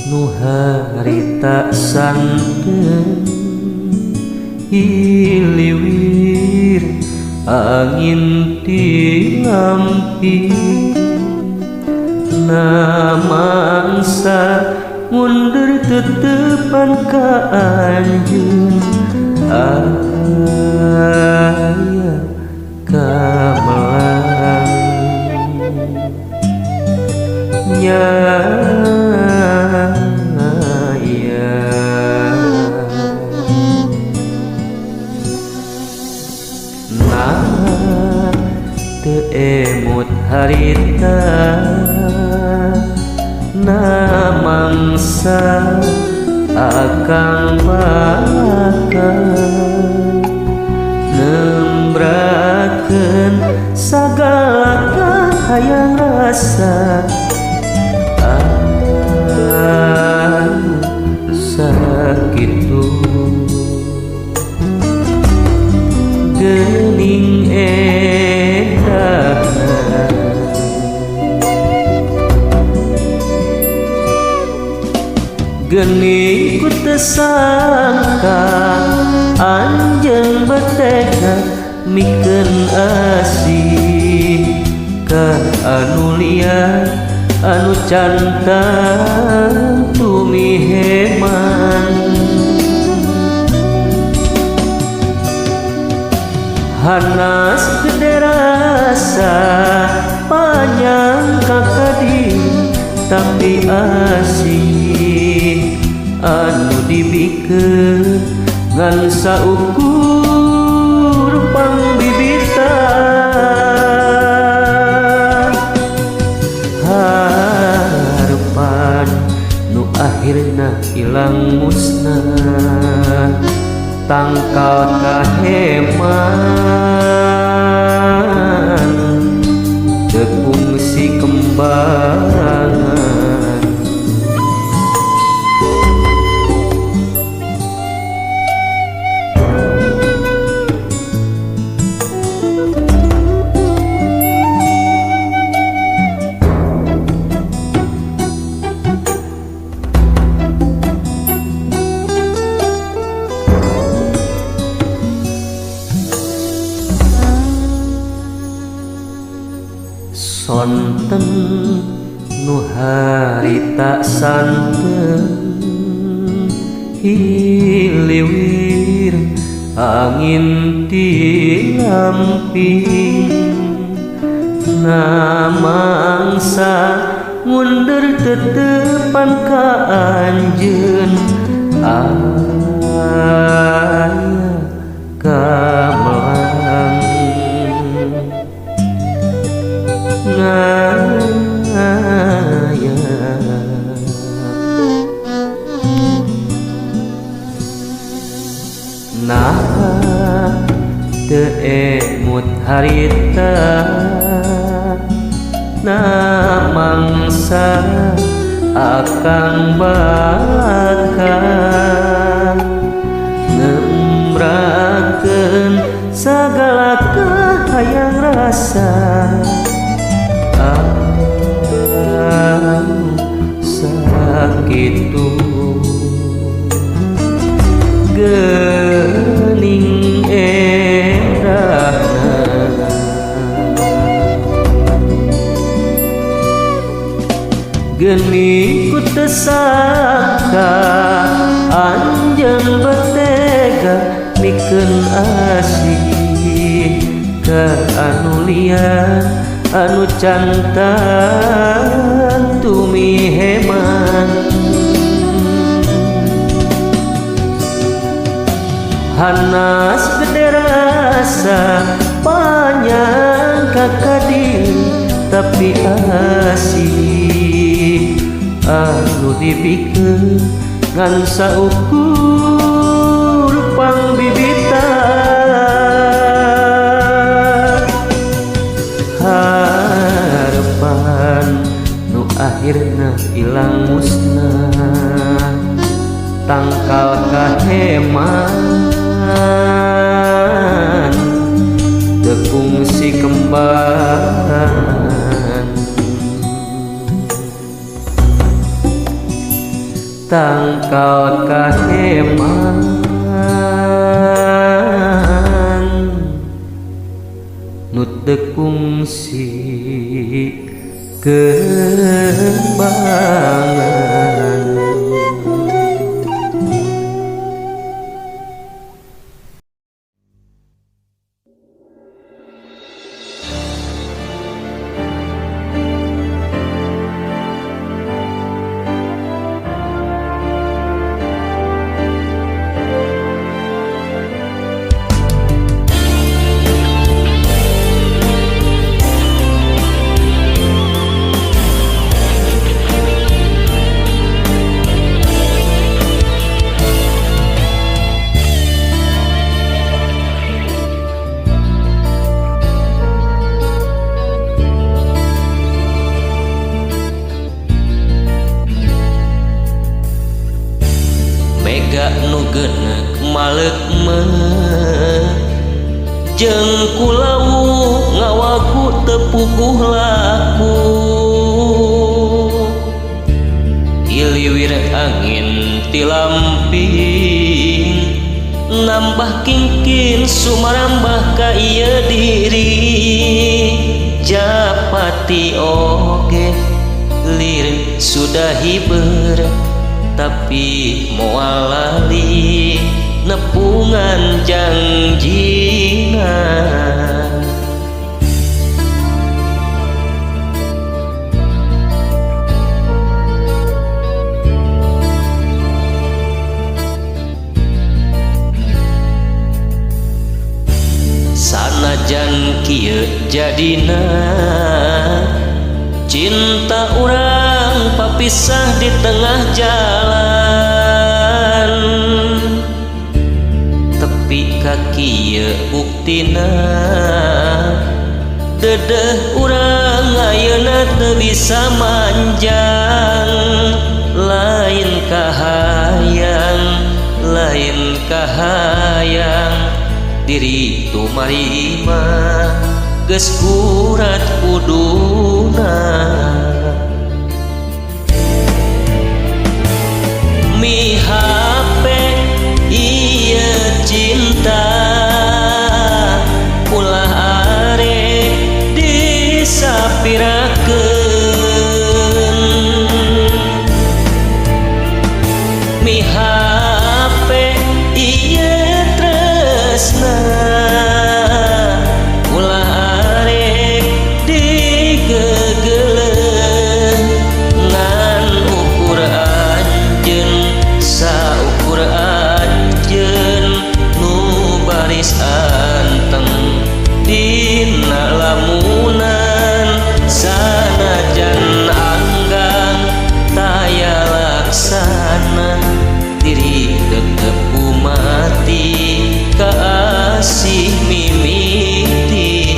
Nu harita santen hiliwir angin ti lampi namangsa mundur tetepan ka anjeun aya kamelang nya. Nah teu emut harita namangsa akang bakal nembrakeun sagala kahayang rasa anu sakitu geuning endahna. Geuning ku teu sangka anjeun betega mikeun asih ka anu liar anu cantang tumiheman. Hanas gede rasa panjang kakadi tapi asih anu dibikeun ngan saukur pangbibitan. Harepan nu akhirna ilang musnah tangkal kaheman teu kungsi kembangan. Sonten nu harita santen hiliwir angin ti lamping namangsa mundur tetepan ka anjeun aya kamelang ngaya. Nah teu emut harita namangsa akang bakal nembrakeun sagala kahayang rasa anu sakitu geuning endahna. Geuning ku teu sangka anjeun betega mikeun asih ka anu liar anu cantang tumiheman. Hanas gede rasa panjang kakadi tapi asih anu dibikeun ngan saukur pangbibitan. Harepan nu akhirna ilang musnah tangkal kaheman teu kungsi kembangan. Tangkal kaheman nu teu kungsi kembangan. Mega nu geuneuk maleuk-meuk jeung kulawu ngawaku teu puguh laku. Iliwir angin ti lamping nambah kingkin sumarambah ka ieu diri. Japati oge lir sudah hiber tapi moal lali nepungan jangjina. Sanajan kieu jadina cinta urang papisah di tengah jalan. Tepi ka kieu buktina dedeh urang ayeuna teu bisa manjang. Lain kahayang, lain kahayang diri tumarima geus kurat kuduna. Mihape ieu cinta ulah arek disapirakeun. Mihape ieu tresna ulah arek digegeleuh. Ngan ukur anjeun saukur anjeun nu baris anteng dina lamunan. Sanajan anggang taya laksana diri tetep mati kaasih mimiti.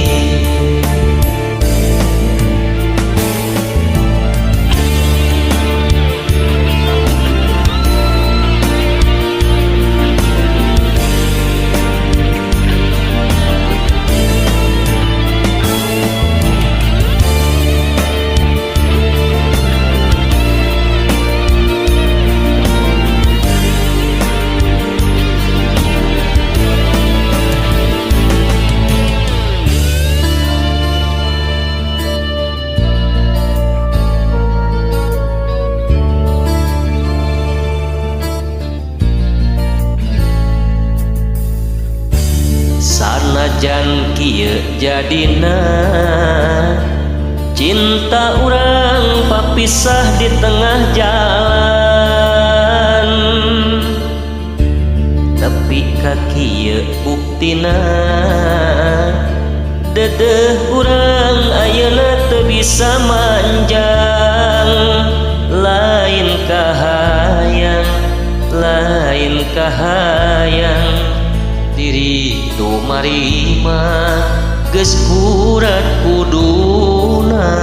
Sanajan kieu jadina cinta urang papisah di tengah jalan. Tepi ka kieu buktina dedeh urang ayeuna teu bisa manjang. Lain kahayang, lain kahayang diri tumarima geus kurat kuduna.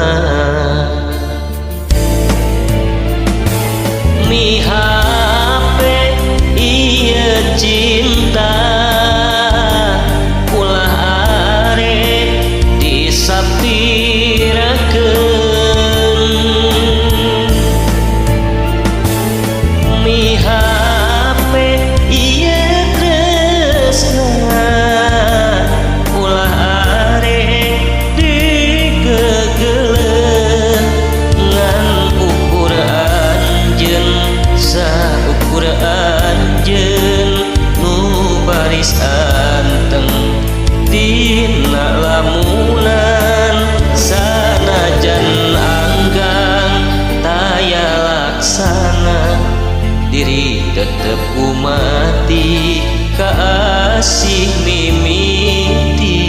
Mihape ieu cinta ulah arek disapirakeun. Diri tetep umati kaasih mimiti.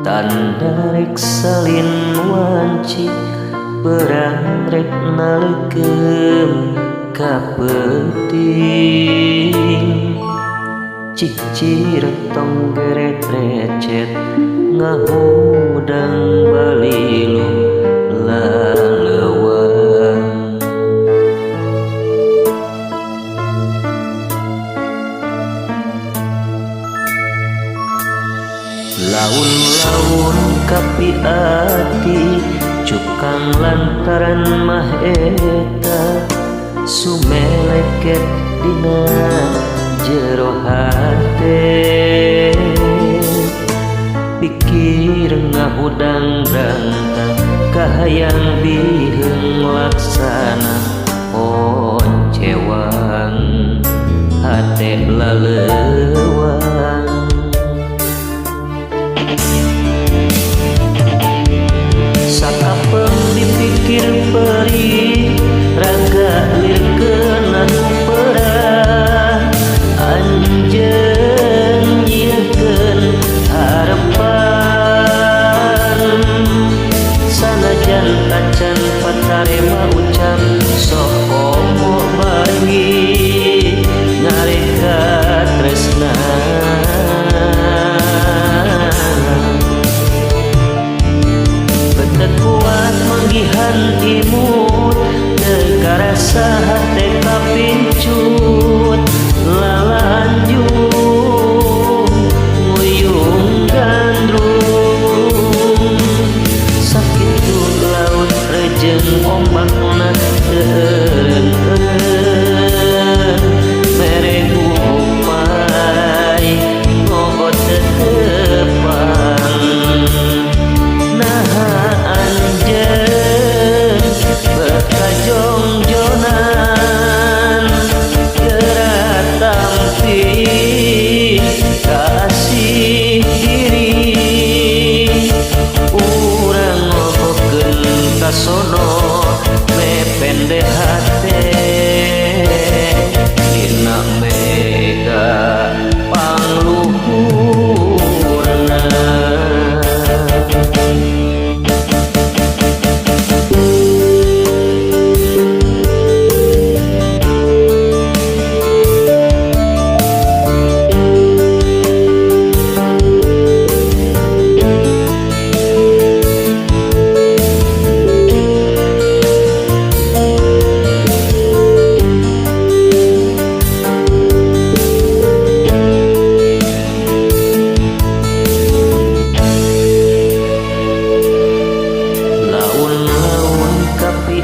Tanda rek salin wanci perang rek nalekem ka peuting. Cicir tong geret recet ngahudang balilu laleuweung. Laun-laun kapi ati cukang lantaran mah eta sumeleket dina jero hate. Pikir ngahudang brangta kahayang biheung laksana oncewang hate laleuwang. Sakapeng dipikir perih raga lir kena perah anjeun nyieun harapan. Sanajan tacan patarema ucap sok komo bagi ngareka tresna. Kuat manggihan imut teu karasa hate kapincut lalanjung nguyung gandrung. Sakitu laut rejeng ombakna teu eureun-eureun mere gupay ngogot teu tepang. Naha anjeun bekajongjonan geura tampi kasih diri. Urang ngobokeun ka sono mepende hate dina mega pangluhurna.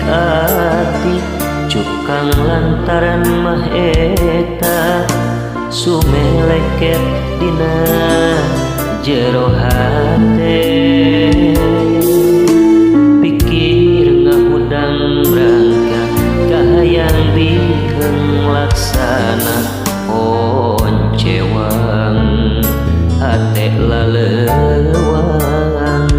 Ati cukang lantaran mah eta sumeleket dina jero hate. Pikir ngahudang brangka kahayang biheung laksana oncewang hate laleuwang.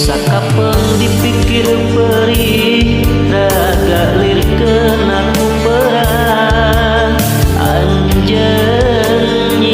Sakapeng dipikir perih raga lir kena ku perah anjeun.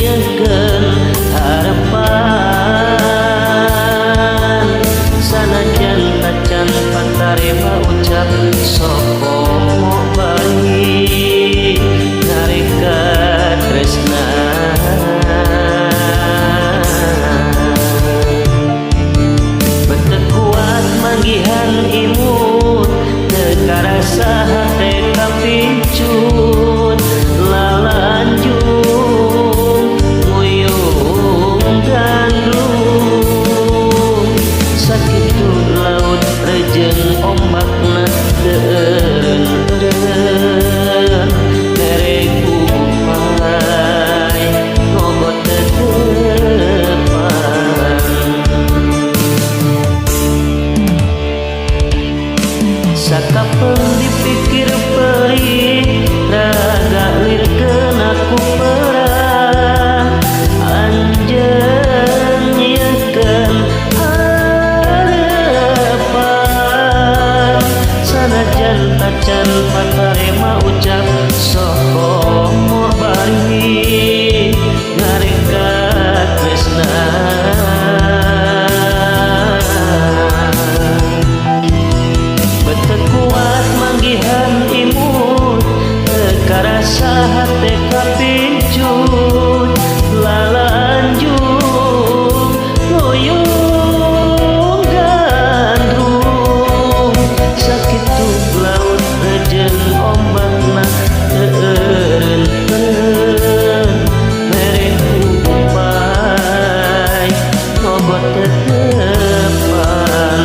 Rasa hate kapincut lalanjut luyung gandrung sakitu laut jeung ombakna teu eureun mere upay ngogot tetepan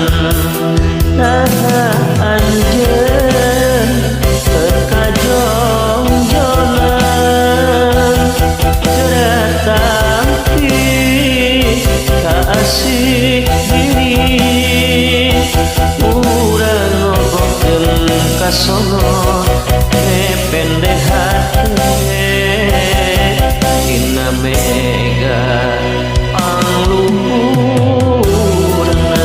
naha anjeun teu kajongjonan geura tampi kaasih diri urang ngobongkeun ka sono pende hate dina mega angluhurna.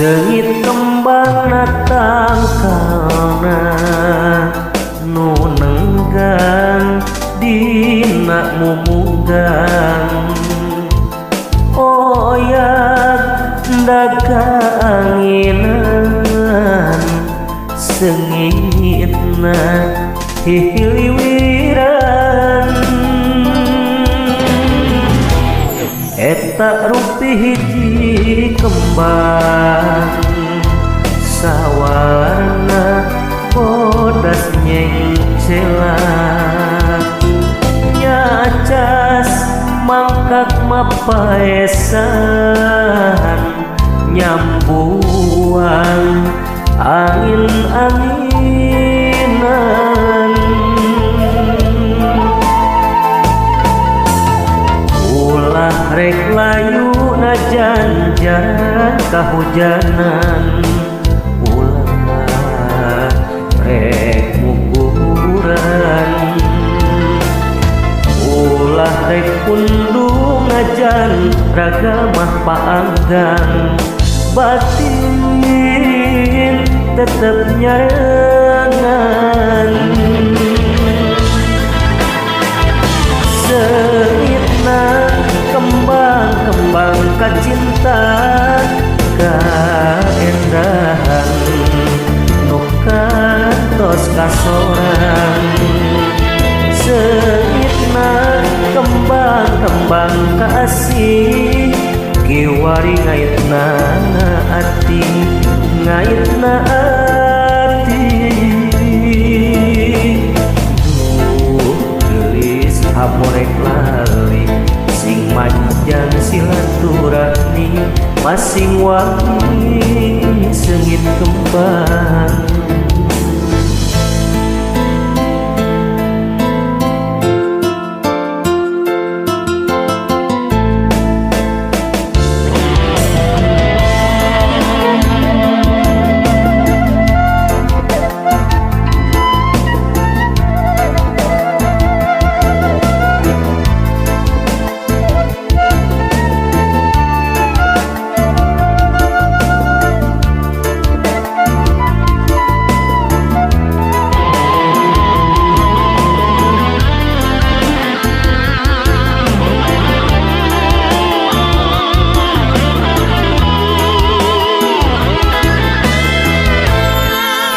Seungit kembangna tangkalna nu nenggang dina mumunggang oyak dagaanginan seungitna hihiliwiran eta rupi hiji kembang sawarna bodas nyengcelat nyacas mangkak mapaesan nyambuang angin-anginan ulah rek layu najan jaran kahujanan ulah rek muguran ulah rek pundung najan raga mah paanggang batin tetep nyarengan seungitna kembang-kembang kacinta kaendahan nu kantos kasorang seungitna kembang-kembang kaasih kiwari ngaitna ati ngaitna ati duh geulis haporek lali sing manjang silaturahmi masing wangi seungit kembang.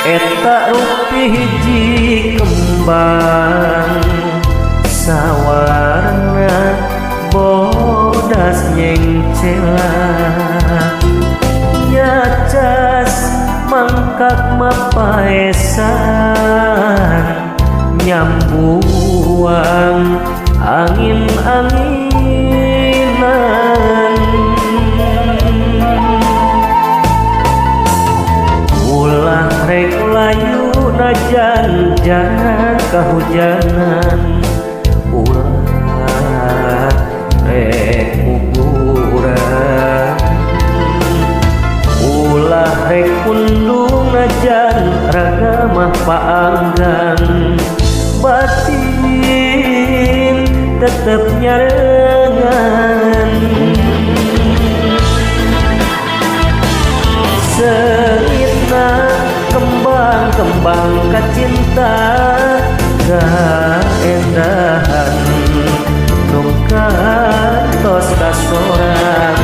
Eta rupi hiji kembang sawarna bodas nyengcelat nyacas mangkak mapaesan nyambuang angin-anginan ulah rek layu najan jangan kahujanan ulah rek muguran ulah rek pundung najan raga mah paanggan batin tetep nyarengan. Seungitna kembang-kembang kacinta kaendahan nu kantos kasorang.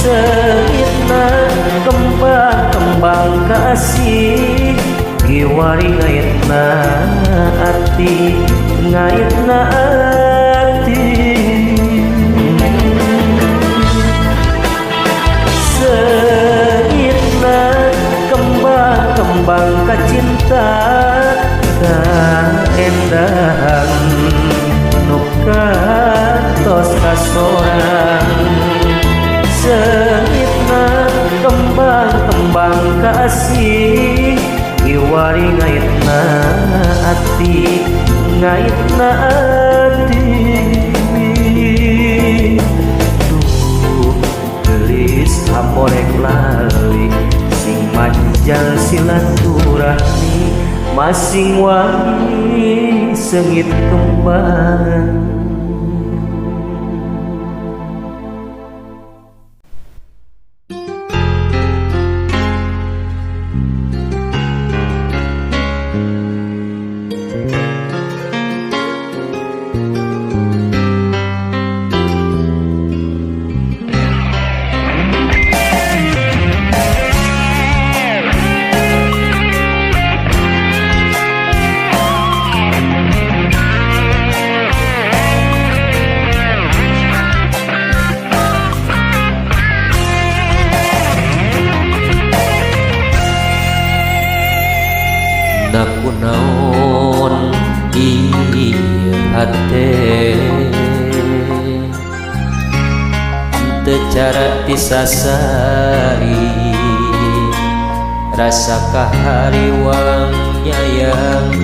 Seungitna kembang-kembang kasih kiwari ngaitna ati, ngaitna ati. Seungitna kembang-kembang kacinta kaendahan nu kantos kasorang. Seungitna kembang-kembang kasih kiwari ngaitna ati, ngaitna ati. Duh geulis hamorek lali sing manjang silaturahmi masing wangi seungit kembang. Nakunaon ieu hate teu cara disasari, rasa kahariwang nyayang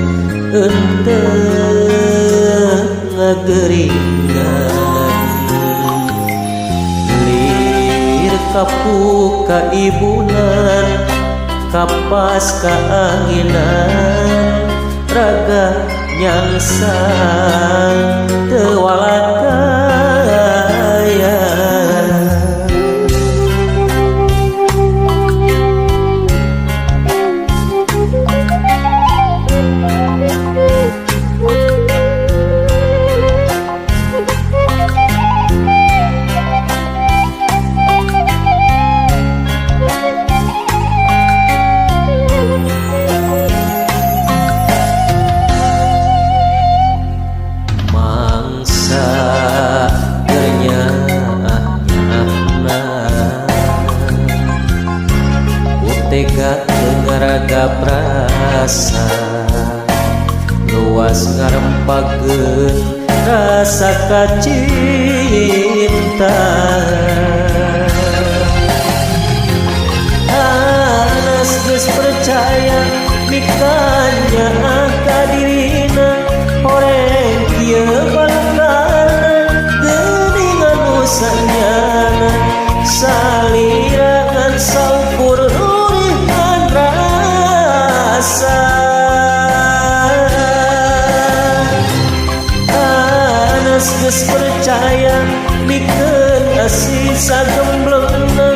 henteu ngageringan. Lir kapuk kaibunan kapas kaanginan raga nyangsang teu walakaya. Mangsa nyaahna ku tega teu ngaragap rasa luas ngarempakeun rasa kacinta. Anas geus percaya mikanyaah ka dirina horeng kieu balukana geuningan nu sanyana salira ngan saukur lurihan rasa. Anas geus percaya mikeun asih sagemblengna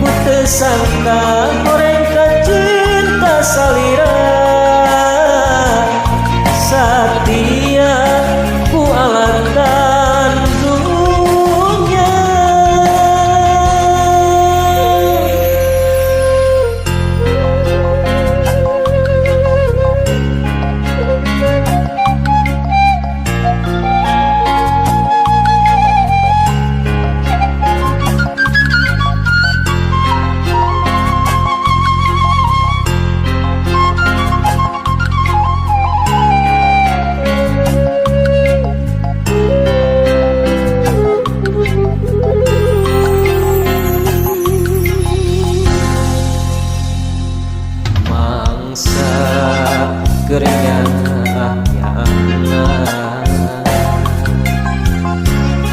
ku teu sangka horeng kacinta salira satia ku alatan dunya. Mangsa keur nyaah-nyaahna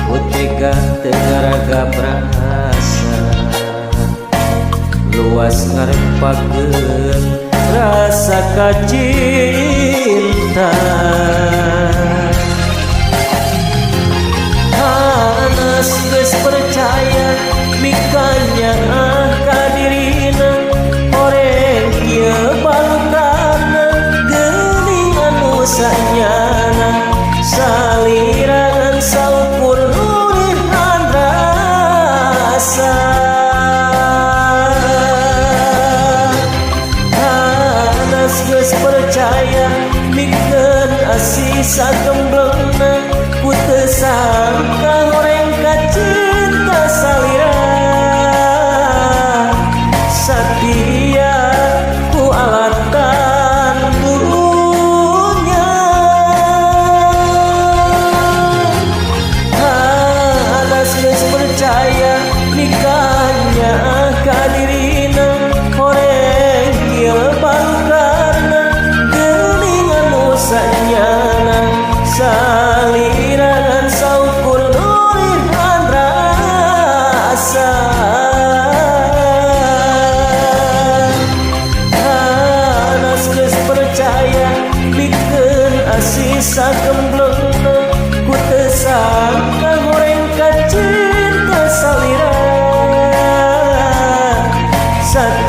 ku tega teu ngaragap rasa luas ngarempakeun rasa kacinta. sagemblengna, ku teu sangka horeng ka cinta salira. Satia ku alatan dunya. Hanas geus percaya nikahnya ka dirina, horeng kieu barukarna geuningan nu sanyana salira ngan saukur nurihan rasa. Hanas geus percaya mikeun asih sagemblengna, ku teu sangka horeng ka cinta salira. Satia